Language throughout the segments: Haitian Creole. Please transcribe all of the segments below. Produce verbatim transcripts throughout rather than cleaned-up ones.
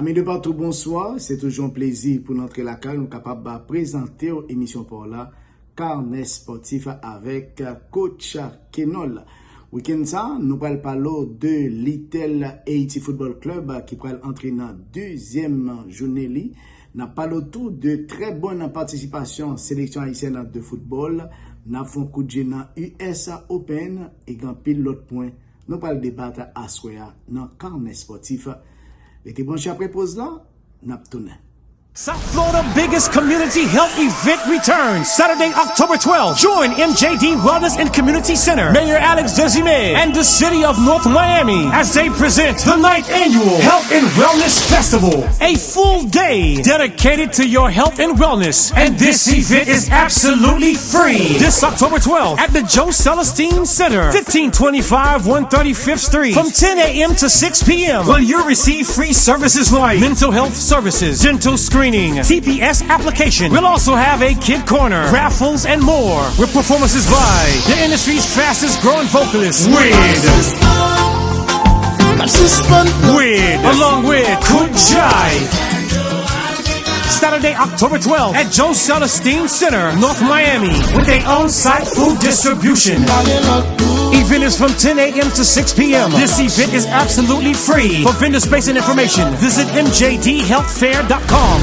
Zanmi de patou, bonswa. Se toujou yon plezi pou n antre lakay nou, kapab prezante w emisyon pa w la, Kanè Spòtif avèk Coach Kenol. Wikenn sa, nou pral pale w de Little Haiti Football Club ki pral antre nan dezyèm jounen li. N ap pale w tou de trè bòn patisipasyon seleksyon ayisyèn de foutbòl. N ap fè yon kout je nan U S Open e gen anpil lòt pwen nou pral debat aswè a nan Kanè Spòtif. Rete branche apre poz la, n ap tounen. South Florida biggest community health event returns Saturday, October twelfth. Join M J D Wellness and Community Center, Mayor Alex Dezime, and the City of North Miami as they present the ninth Annual Health and Wellness Festival, a full day dedicated to your health and wellness. And this event is absolutely free. This October twelfth at the Joe Celestine Center, fifteen twenty-five one thirty-fifth Street, from ten a.m. to six p.m., where you'll receive free services like mental health services, dental screening, T P S application. We'll also have a kid corner, raffles, and more, with performances by the industry's fastest growing vocalist, Wid. Wid, along with Kujai. Saturday, October twelfth at Joe Celestine Center, North Miami, with their on-site food distribution. Event is from ten a.m. to six p.m. This event is absolutely free. For vendor space and information, visit M J D health fair dot com.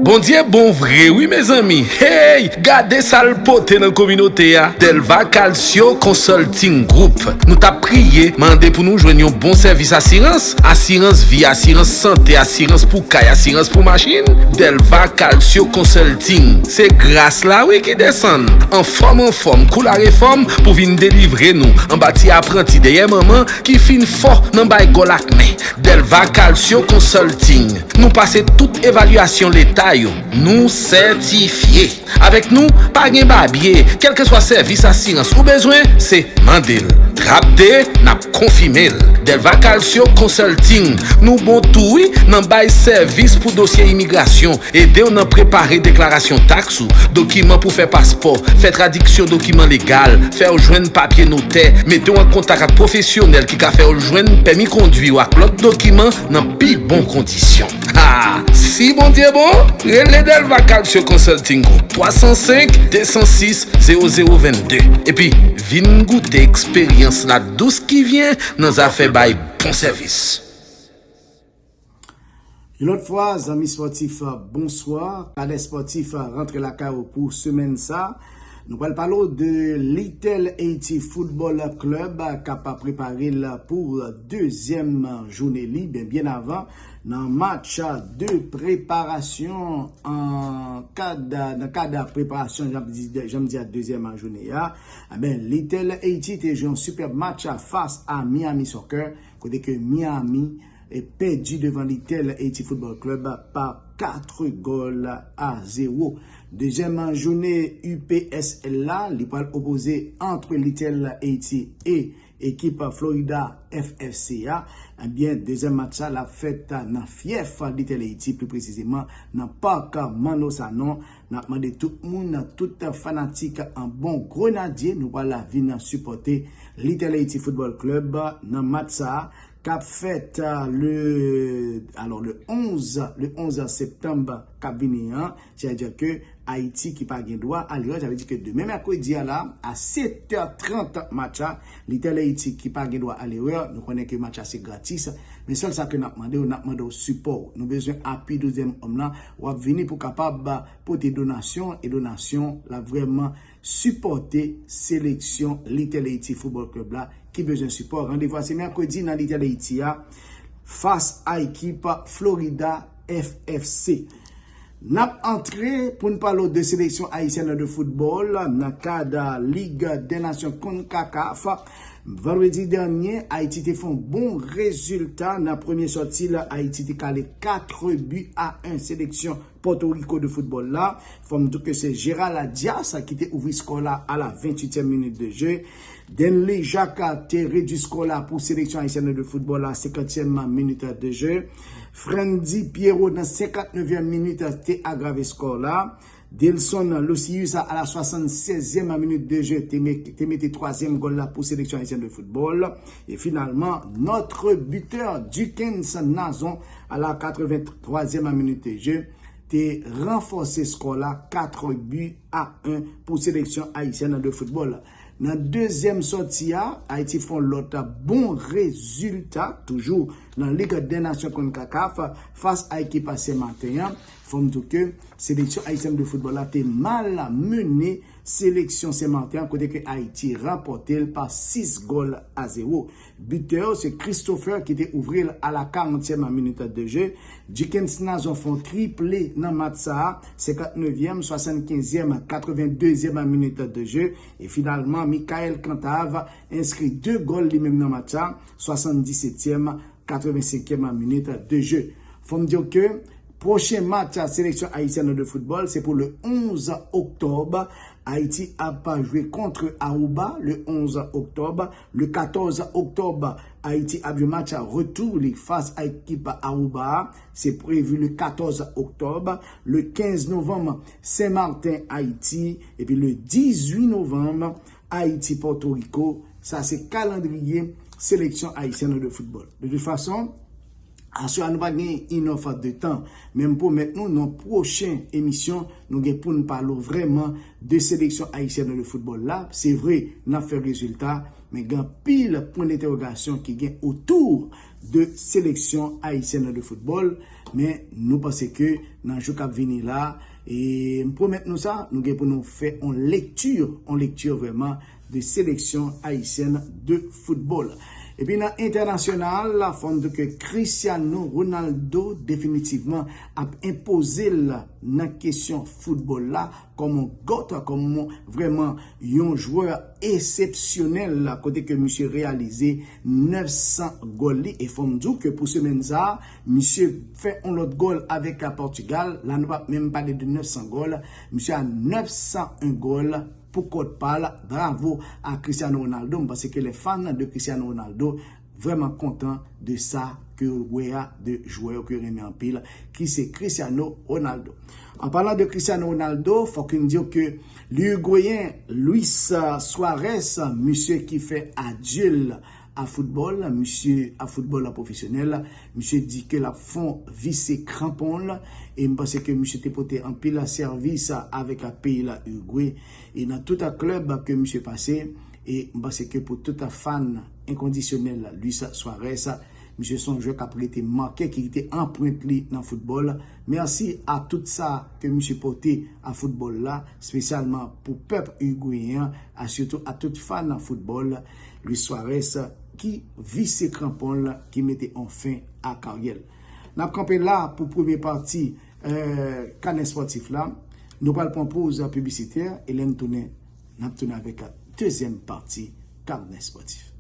Bondye bon vre wi mezanmi. Hey, gade sa l pote nan kominote a. Delva Calcio Consulting Group. Nou t ap priye, mande pou nou jwenn yon bon sèvis asirans, asirans vi, asirans sante, asirans pou kay, asirans pou machin. Delva Calcio Consulting. Se gras la wi ki desann. Anfòm, anfòm, kou la refòm pou vin delivre nou anba ti apranti dèyè manman ki fin fò nan bay gòl ak men. Delva Calcio Consulting. Nou pase tout evalyasyon leta yo. Nou sètifye. Avèk nou, pa gen babye. Kèlkeswa sèvis asirans ou bezwen, se mande l. Trap de, n ap konfime l. Delva Calcio Consulting. Nou bon tou wi nan bay sèvis pou dosye imigrasyon, ede w nan prepare deklarasyon taks ou, dokiman pou fè paspò, fè tradiksyon dokiman legal, fè w jwenn papye notè, mete w an kontak ak pwofesyonèl ki ka fè w jwenn pèmi kondwi w ak lòt dokiman nan pi bon kondisyon. Ha! Si Bondye bon, rele Delva Calcio Consulting Group, twa san senk, de san sis, zewo zewo vennde. Epi, vin goute eksperyans la dous ki vyen nan zafè bay bon sèvis. Yon lòt fwa, zanmi spòtif, bonswa. Kanè Spòtif rantre lakay ou pou semèn sa. Nou pral pale w de Little Haiti Football Club k ap prepare l pou dezyèm jounen li, ben, byen avan, nan match de preparasyon an kad, nan kad preparasyon, jan m di, jan m di a dezyèm jounen a. Eben, Little Haiti te jwe yon sipèb match fas a Miami Soccer, kote ke Miami e pèdi devan Little Haiti Football Club pa kat gòl a zewo. Dezyèm jounen U P S L la, li pral opoze ant Little Haiti e ekip Florida F F C a. Ebyen, dezyèm match sa, l ap fèt nan fyèf Little Haiti, pli presizeman nan Park Manno Sanon. N ap mande tout moun, tout fanatik an bon Grenadye, nou pral vin sipòte Little Haiti Football Club nan match sa a k ap fèt, euh, le, alò, le onz, le onz septanm k ap vini an, sètadi ke Ayiti ki pa gen dwa alerè, sa vle di ke demen mèkredi a la, a sèt è trant match la, Little Haiti ki pa gen dwa alerè, nou konnen ke match la se gratis, men sèl sa ke n ap mande w, n ap mande w sipò w. Nou bezwen apui dezyèm òm lan, w ap vini pou kapab pote donasyon, e donasyon l ap vrèman sipòte seleksyon Little Haiti Football Club la ki bezwen sipò. Randevou a se mèkredi nan Little Haiti a fas a ekip Florida F F C. N ap antre pou n pale w de seleksyon ayisyèn de foutbòl nan kad Lig dè Nasyon CONCACAF. Vandredi dènye, Ayiti te fè yon bon rezilta nan premye sòti l. Ayiti te kale kat bi a en seleksyon Pòtoriko de foutbòl la. Fò m di w ke se Gérald Dias ki te ouvri skò la a la venntuityèm minit de je. Denley Jacques te redui skò la pou seleksyon ayisyèn de foutbòl la, senkantyèm minit de je. Frandy Pierrot nan senkantnevyèm minit te agrave skò la. Delson Lucius, à la soixante-seizième minute de jeu, te me-, te mete twazyèm gòl la pou seleksyon ayisyèn de foutbòl. E finalman, notre buteur, Dickens Nazon, à la quatre-vingt-troisième minute de jeu, te ranfòse skò la, quatre buts à un pou seleksyon ayisyèn de foutbòl. Nan dezyèm sòti a, Ayiti fè yon lòt bon rezilta, toujou nan Ligue des Nations CONCACAF, fas a ekip a Sen Maten an. Fò m di w ke seleksyon ayisyèn de foutbòl la te malmennen seleksyon Sen Maten an, kote ke Ayiti ranpòte l pa sis gòl a zewo. Bitè yo, se Christopher ki te ouvri l à la quarantième minute de jeu. Dickens Nazon fè yon triple nan match sa a, senkantnevyèm, swasannkenzyèm, katrevendezyèm minute de jeu. E finalman, Michael Cantave enskri de gòl li menm nan match sa, swasanndisetyèm, katrevensenkyèm minute de jeu. Fò m di w ke pwochen match a seleksyon ayisyèn de foutbòl, se pou le onze oktòb. Ayiti ap jwe kont Aruba le onze oktòb. Le katòz oktòb, Ayiti ap jwe match retou li fas a ekip Aruba a. Se previ le katòz oktòb. Le kenz novanm, Sen Maten, Ayiti. Epi le dizuit novanm, Ayiti, Pòtoriko. Sa se kalandriye seleksyon ayisyèn de foutbòl. De tout fason, aswè a nou pa gen enough de tan, men m pwomèt nou, nan pwochen emisyon, nou gen pou n pale w vrèman de seleksyon ayisyèn de foutbòl la. Se vre, n ap fè rezilta, men gen anpil pwen dentèwogasyon ki gen otou de seleksyon ayisyèn de foutbòl, men nou panse ke nan jou k ap vini la, e m pwomèt nou sa, nou gen pou nou fè yon lekti, yon lekti vrèman de seleksyon ayisyèn de foutbòl. Epi nan entènasyonal la, fò n di ke Cristiano Ronaldo definitivman ap enpoze l nan kesyon foutbòl la, kòm yon GOAT, kòm yon, vrèman yon jwè eksepsyonèl, kote ke misye reyalize nèf san gòl li. E fò m di w ke pou semèn sa a, misye fè yon lòt gòl avèk Pòtigal. La, nou p ap menm pale de nèf san gòl. Misye a nèf san en gòl pou kòt pa l. Bravo a Cristiano Ronaldo. M panse ke les fans de Cristiano Ronaldo vrèman kontan de sa ke yo wè a, de jwè yo ke yo renmen anpil, ki se Cristiano Ronaldo. An palan de Cristiano Ronaldo, fòk n di w ke Lirigweyen Luis Suarez, misye ki fè adye l a foutbòl, misye a foutbòl pwofesyonèl, misye di ke l ap fè yon vise kranpon l, e m panse ke misye te pote anpil sèvis avèk peyi l Irigwe, e nan tout klèb ke misye pase, e m panse ke pou tout fan enkondisyonèl Luis Suarez, misye se yon jwè k ap rete make, ki kite anprent li nan foutbòl. Mèsi a tout sa ke misye pote a foutbòl la, espesyalman pou pèp irigweyen an, a sitou a tout fan foutbòl, Luis Suarez ki vise kranpon l, ki mete yon fen a karyè l. N ap kanpe la pou premye pati, eh, kanè spòtif la. Nou pral pran poz piblisitè e lè n tounen, n ap tounen avèk dezyèm pati kanè spòtif.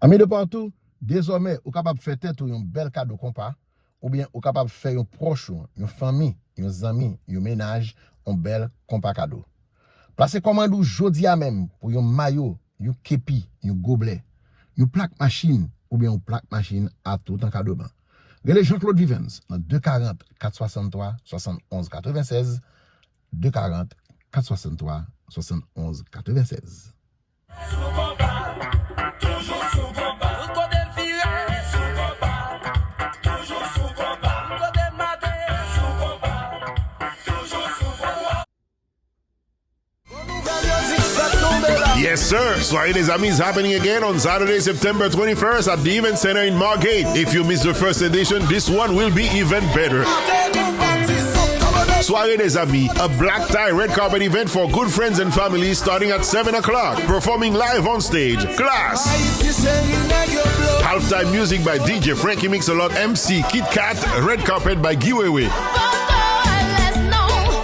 Ami de partout, dezòmè ou kapab fè tèt ou yon bèl kado konpa, oubyen ou kapab fè yon pwòch ou, yon fanmi, yon zanmi, yon mennaj, yon bèl konpa kado. Plase kòmand ou jodi a menm pou yon mayo, yon kepi, yon goblè, yon plak machin, oubyen yon plak machin a tout an kado ban. Rele Jean Claude Vivens nan de karant, kat swasanntwa, swasannonz katrevennsèz, de karant, kat swasanntwa, swasannonz katrevennsèz. Yes, sir. Soirée des Amis is happening again on Saturday, September twenty-first at the Event Center in Margate. If you miss the first edition, this one will be even better. Soirée des Amis, a black tie red carpet event for good friends and family starting at seven o'clock. Performing live on stage, Klass. Halftime music by D J Frankie Mix-a-Lot, M C Kit Kat, red carpet by Guy Wewe.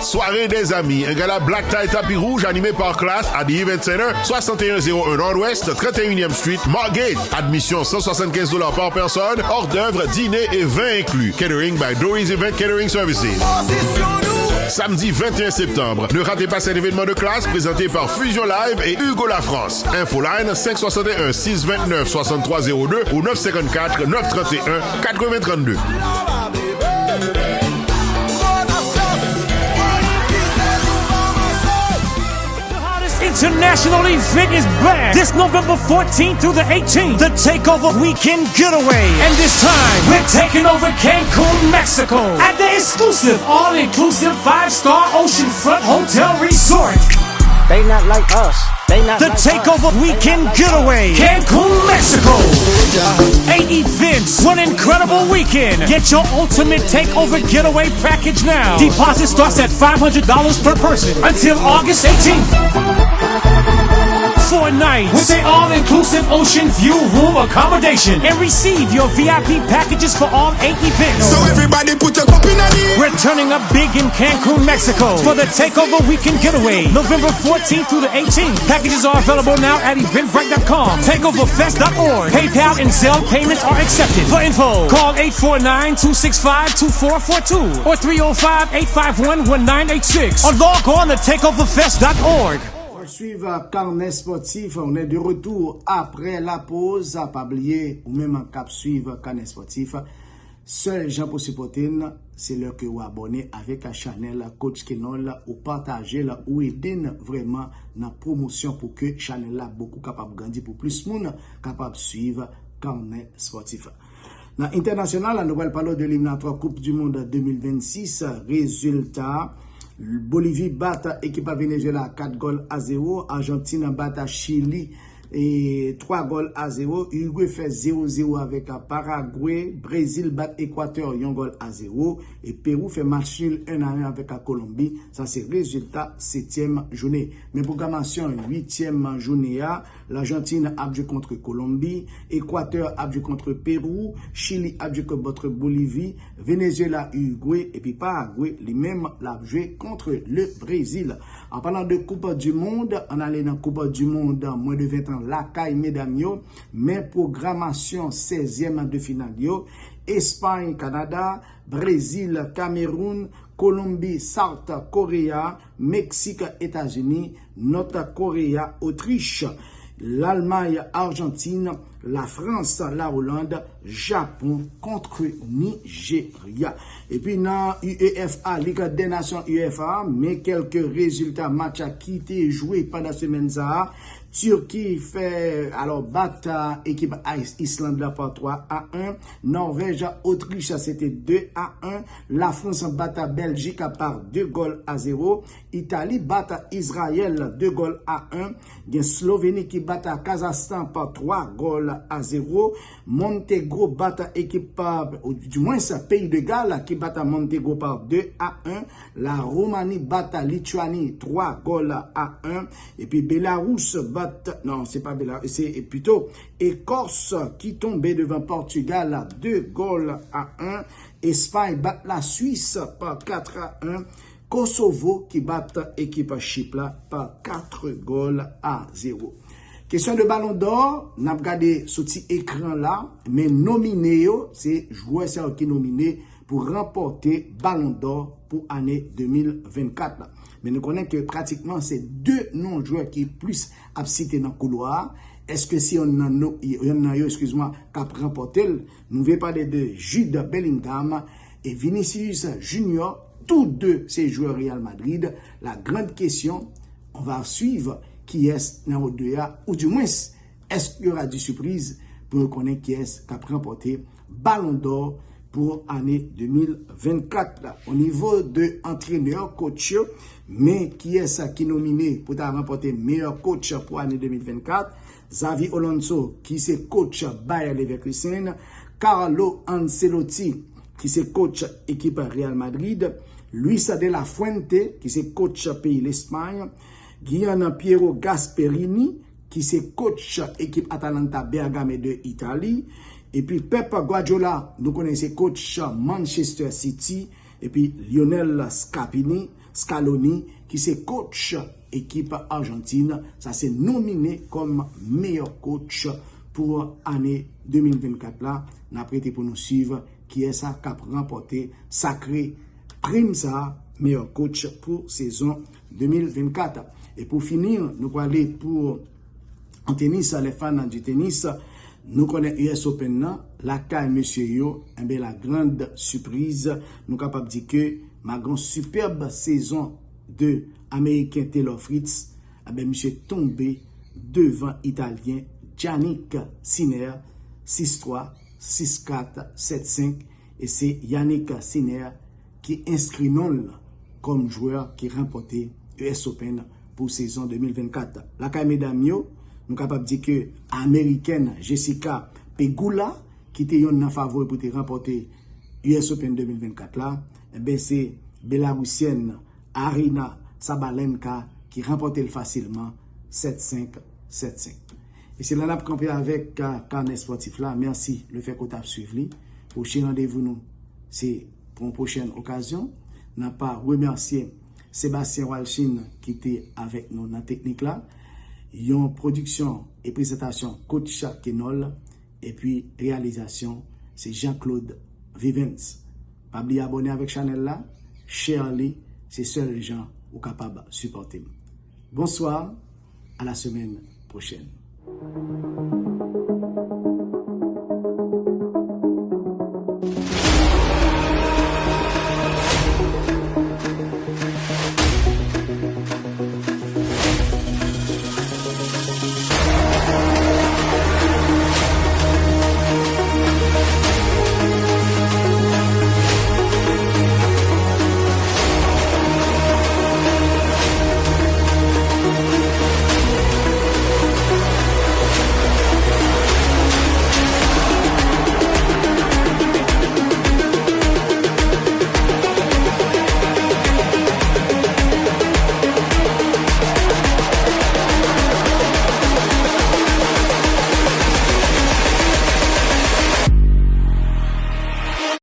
Soirée des Amis, un gala black tie tapis rouge animé par Klass at the Event Center, soixante et un zéro un Nord-Ouest, trente et unième Street, Margate. Admission cent soixante-quinze dollars par personne, hors d'œuvre, dîner et vin inclus. Catering by Dory's Event Catering Services. Samedi vingt et un septembre, ne ratez pas cet événement de Klass présenté par Fusion Live et Hugo Lafrance. Infoline cinq soixante et un six vingt-neuf soixante-trois zéro deux ou neuf cinquante-quatre neuf trente et un quatre-vingts trente-deux. The hottest international event is back this November fourteenth through the eighteenth. The Takeover Weekend Getaway. And this time, we're taking over Cancun, Mexico at the exclusive all-inclusive five-star oceanfront hotel resort. They not like us. They not The like Takeover us. Weekend Getaway, Cancun, Mexico. Eight events, one incredible weekend. Get your ultimate takeover getaway package now. Deposit starts at five hundred dollars per person until August eighteenth. Four nights with an all-inclusive ocean view room accommodation and receive your V I P packages for all eight events. So everybody put your cup in the air. We're turning up big in Cancun, Mexico for the Takeover Weekend Getaway, November fourteenth through the eighteenth. Packages are available now at eventbrite dot com, takeover fest dot org. PayPal and Zelle payments are accepted. For info, call eight four nine, two six five, two four four two or three oh five, eight five one, one nine eight six or log on to takeover fest dot org. W ap swiv Kanè Spòtif, on est de retour après la pause. Pa bliye, ou menm k ap swiv Kanè Spòtif, sèl jan pou sipòte n, se lè ke w abòne avèk chanèl Coach Kenol, ou pataje l, ou ede n vrèman nan pwomosyon pou ke chanèl la bokou kapab grandi, pou plis moun kapab swiv Kanè Spòtif. Nan entènasyonal la, nou pral pale w de eliminatwa Koup di Mond de mil vennsis. Rezilta, Bolivi bat ekip a Venezuela kat gòl a zewo, Ajantin bat Chili e twa gòl a zewo, Urugwe fè zewo zewo avèk Paragwe, Brezil bat Ekwatè yon gòl a zewo, e Pewou fè match nil en a en avèk Kolonbi. Sa se rezilta setyèm jounen. Men pwogramasyon uityèm jounen an, Lajantin ap jwe kont Kolonbi, Ekwatè ap jwe kont Pewou, Chili ap jwe kont Bolivi, Venezuela, Urugwe, epi Paragwe, li menm, l ap jwe kont le Brezil. An palan de Koup di Mond, ann ale nan Koup di Mond mwens de ven an lakay medam yo, men pwogramasyon sèzyèm de final yo, Espay, Kanada, Brezil, Kameroun, Kolonbi, South Korea, Meksik, Etazini, Nòt Korea, Otrich, Lalmay, Ajantin, Lafrans, Lawoland, Japon kont Nijerya. Epi nan UEFA, Ligue des Nations UEFA, men kèlke rezilta match ki te jwe pandan semèn sa a. Turki fè, alò, bat, euh, ekip Is-, Island la pa twa a en. Nòvèj, Otrich, se te de a en. Lafrans bat Bèljik pa de gòl a zewo. Itali bat Izrayèl de gòl a en. Gen Sloveni ki bat Kazakhstan pa twa gòl a zewo. Montenegro bat ekip, euh, ou di mwens, Peyi de Gal ki bat Montenegro pa de a en. La Roumanie bat Lituanie twa gòl a en. Epi Belarus bat, non, se pa Belarus, se pito Ekòs ki tonbe devan Pòtigal de gòl a en. Espay bat Laswis pa kat a en. Kosovo ki bat ekip Chip la pa kat gòl a zewo. Kesyon de Ballon d'Or, n ap gade sou ti ekran la, men nomine yo, se jwè sa yo ki nomine pou ranpòte Ballon d'Or pou ane de mil vennkat la. Men nou konnen ke pratikman se de non jwè ki plis ap site nan koulwa a. Èske se yonn nan, yonn nan yo, eskiz mwa, k ap ranpòte l? Nou vle pale de Jude Bellingham e Vinicius Junior, tou de se jwè Real Madrid. La grande question, on va suivre kiyès nan yo de a, ou di mwens, èske y aura du surprise pou nou konnen kiyès k ap ranpòte Ballon d'Or pou ane de mil vennkat la. O nivo de antrenè, coach yo, men kiyès ki nomine pou ta ranpòte meyè coach pou ane de mil vennkat? Xavi Alonso, ki se coach Bayer Leverkusen, Carlo Ancelotti, ki se coach ekip Real Madrid, Luis de la Fuente, ki se coach peyi Lespay, Gian Piero Gasperini, ki se coach ekip Atalanta Bergame de Itali, epi Pep Guardiola, nou konnen se coach Manchester City, epi Lionel Scapini, Scaloni, ki se coach ekip Ajantin, sa se nomine kòm meyè coach pou ane de mil vennkat la. N ap rete pou nou swiv kiyès k ap ranpòte sakre prim sa, meyè coach pou sezon de mil vennkat. E pou fini, nou prale pou an tenis, les fans du tennis, nou konnen U S Open nan, lakay mesye yo, enben la grande surprise, nou kapab di ke malgre yon sipèb sezon de Ameriken Taylor Fritz, enben misye tonbe devan Italyen Jannik Sinner sis twa, sis kat, sèt senk, e se Jannik Sinner ki enskri non l kòm jwè ki ranpòte U S Open pou sezon de mil vennkat. Lakay medam yo, nou kapab di ke Amerikèn Jessica Pegula, ki te yonn nan favori pou te ranpòte U S Open de mil vennkat la, enben se Belarusyèn Aryna Sabalenka ki ranpòte l fasilman sèt senk, sèt senk. E se la n ap kanpe avèk, uh, kanè spòtif la. Mèsi lefètke w t ap swiv li. Pwochen randevou nou se pou yon pwochèn okazyon. N ap remèsye Sebastien Walchin ki te avèk nou nan teknik la. Yon pwodiksyon e prezantasyon Coach Kenol, epi reyalizasyon se Jean-Claude Vivens. Pa bliye abòne avèk chanèl la, share li, se sèl jan ou kapab sipòte m. Bonsoir, à la semaine prochaine.